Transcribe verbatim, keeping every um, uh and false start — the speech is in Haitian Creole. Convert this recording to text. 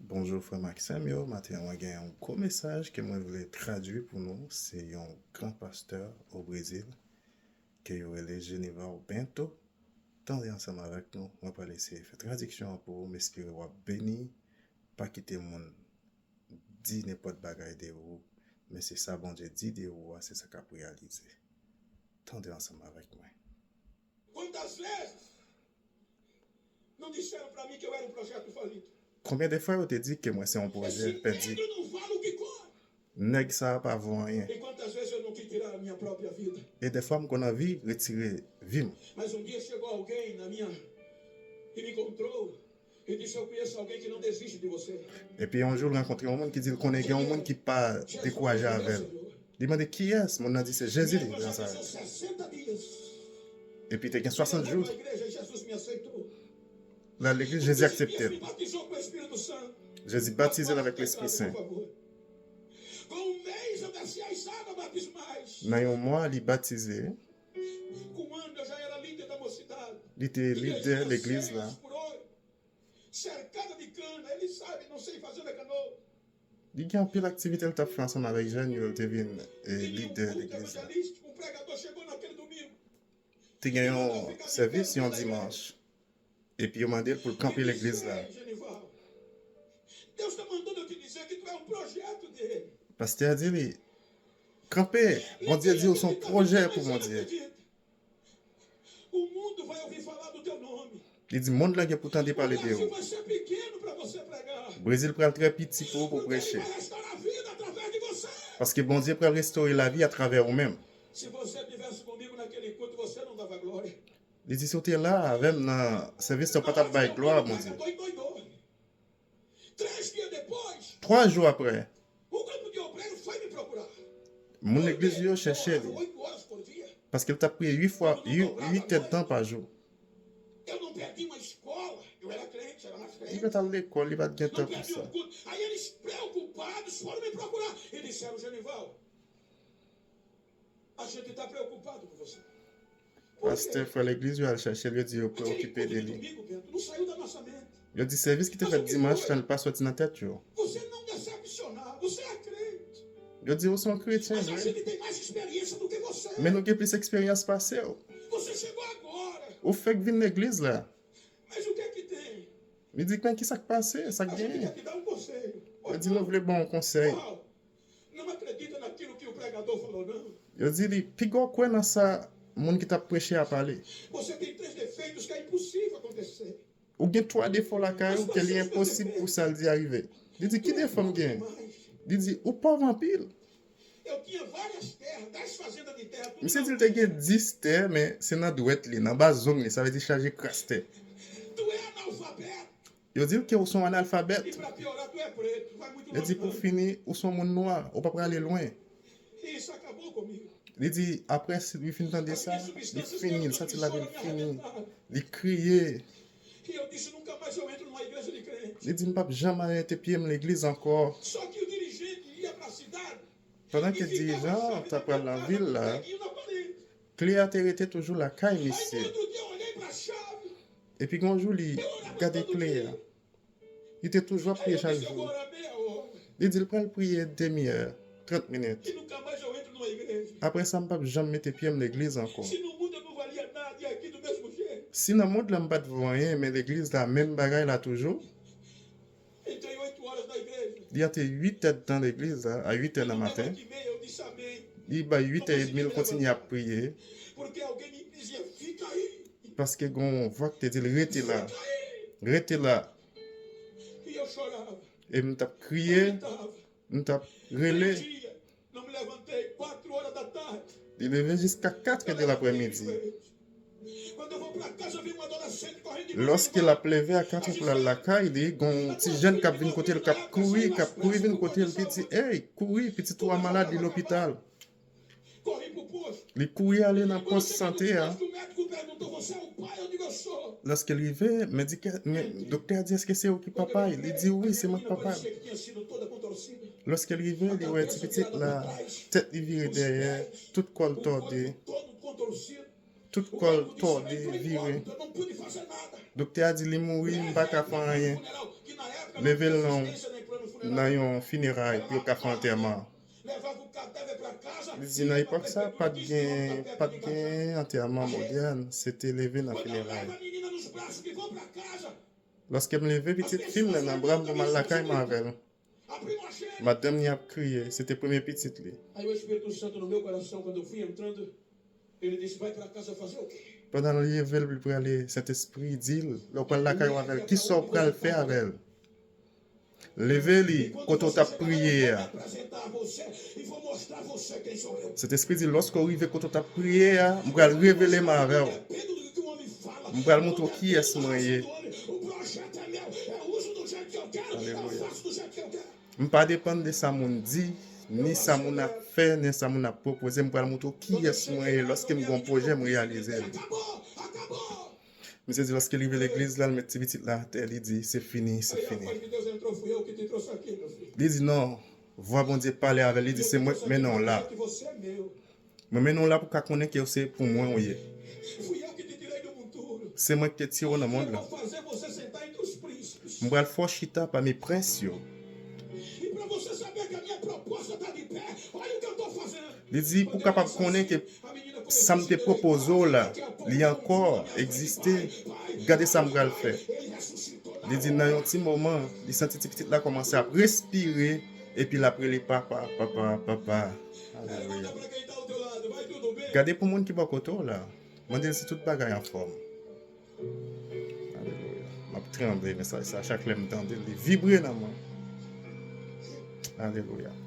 Bonjou frè m ak sè m yo, maten an mwen gen yon gwo mesaj ke mwen vle tradui pou nou. Se yon gran pastè o Brezil ke yo rele Genival Bento. Tande ansanm avèk nou, mwen pral eseye fè tradiksyon an pou ou, m espere w ap beni. Pa kite moun di nenpòt bagay de ou, men se sa Bondye di de ou a, se sa k ap reyalize. Tande ansanm avèk mwen. Quantas vezes não disseram para mim que eu era um projeto falido? Konbyen de fwa yo te di ke mwen se yon pwojè pèdi? Esse negro não vale o que corre. Nèg sa a pa vo anyen. E quantas vezes eu não quis tirar a minha própria vida? E dèfwa m konn anvi retire vi m. Mas um dia chegou alguém na minha e me encontrou e disse: Eu conheço alguém que não desiste de você. Epi yon jou l rankontre yon moun ki di l konnen gen yon moun ki pa dekouraje avè l. Li mande kiyès, moun nan di se Jezi li di sa. Epi te gen swasant jou. L al legliz, Jezi aksepte l. Jezi batize l avèk Lespri Sen. Nan yon mwa, li batize. Li te lidè legliz la. Li gen anpil aktivite l t ap fè ansanm avèk jèn yo, l te vin lidè legliz la. Te gen yon sèvis yon dimanch, epi yo mande l pou l kanpe legliz la. Pastè a di li, kanpe, Bondye di w se yon pwojè pou Bondye. Li di, mond lan gen pou tande pale de ou. Brezil pral trè piti pou ou pou preche. Paske Bondye pral restore lavi atravè ou menm. Li di, si w te la avè m nan sèvis la, w pa t ap bay glwa a Bondye. Twa jou apre, moun legliz yo chèche li. Paske l t ap priye uit fwa, uit èdtan pa jou. Li pa t al lekòl, li pa t gen tan pou sa. Pastè, frè legliz yo al chèche l, yo di yo preokipe de li. Yo di sèvis ki te fèt dimanch lan, li pa soti nan tèt yo. Yo di ou se yon kretyen vre. Men nou gen plis eksperyans pase w. Ou fèk vin legliz la. Li di, men ki sa k pase? Sa k genyen? Yo di, nou vle ba w yon konsèy. Yo di li, piga w kwè nan sa moun ki t ap preche a pale. Ou gen twa defo lakay ou ke li enposib pou sa l di a rive. Li di, ki defo m gen? Li di, ou pòv anpil. Misye di l te gen dis tè, men se nan dwèt li, nan ba zong li, sa vle di chaje kras tè. Yo di l ke ou se yon analfabèt. Yo di pou fini, ou se yon moun nwa, ou pa prale lwen. Li di, apre li fin tande sa, li fini, li santi lavi l fini. Li kriye. Li di, m p ap janm al mete pye m legliz ankò. Pandan ke dirijan an t ap pral nan vil la, kle a te rete toujou lakay misye. Epi gon jou li gade kle a. Li te toujou ap priye chak jou. Li di l pral priye demi è, trant minit. Apre sa, m p ap janm mete pye m legliz ankò. Si nan mond lan m pa t vo anyen, men legliz la, menm bagay la toujou. Li ante uit è nan legliz la, a uit è nan maten. Li bay uit è edmi, l kontinye ap priye. Paske gen yon vwa ki te di l, rete la. Rete la. E m t ap kriye, m t ap rele. Li leve jiska kat è de laprèmidi. Lòske l ap leve a kat è pou l al lakay li, gon ti jèn k ap vin kote l, k ap kouri, k ap kouri vin kote l, li di, ey, kouri, pitit ou a malad, li lopital. Li kouri ale nan pòs sante a. Lòske l rive, medika- men- doktè a di, èske se ou ki papa l? Li di, wi, se mwen k papa l. Lòske l rive, li wè ti pitit la, tèt li vire dèyè, tout kò l tòde. Tout kò l tòde, vire. Doktè a di li mouri, m pa ka fè anyen. Leve l nan, nan yon fineray pou yo ka fè antèman. Li di nan epòk sa, pa t gen, pa t gen antèman modèn, se te leve nan fineray. Lòske m leve pitit fi m nan nan bra m pou m al lakay mwen avè l. Madanm li ap kriye, se te premye pitit li. Pandan l leve l pou l prale, Sentespri di l, lè w pral lakay ou avè l, kisa w pral fè avè l? Leve li kote w t ap priye a. Sentespri di, lòske w rive kote w t ap priye a, m pral revele m avè w. M pral montre w kiyès mwen ye. Alelouya. M pa depann de sa moun di, ni sa moun ap fè, ni sa moun ap pwopoze. M pral montre w kiyès mwen ye. Lòske m gen yon pwoje, m reyalize l. Misye di lòske li rive legliz la, l met ti pitit la atè, li di, se fini, se fini. Li di, non, vwa Bondye pale avè l, li di, se mwen k mennen w la. Mwen mennen w la pou w ka konnen ke se pou mwen ou ye. Se mwen ki te tire w nan mond lan. M pral fè w chita pami prens yo. Li di, pou w kapab konnen ke sa m te pwopoze w la, li ankò egziste. Gade sa m pral fè. Li di, nan yon ti moman, li santi ti pitit la kòmanse ap respire, epi l ap rele, papa, papa, papa. Alelouya. Gade pou moun ki bò kote w la. Mande l si tout bagay anfòm. Alelouya. M ap tranble, mesaj sa, chak lè m tande l, li vibre nan mwen. Alelouya.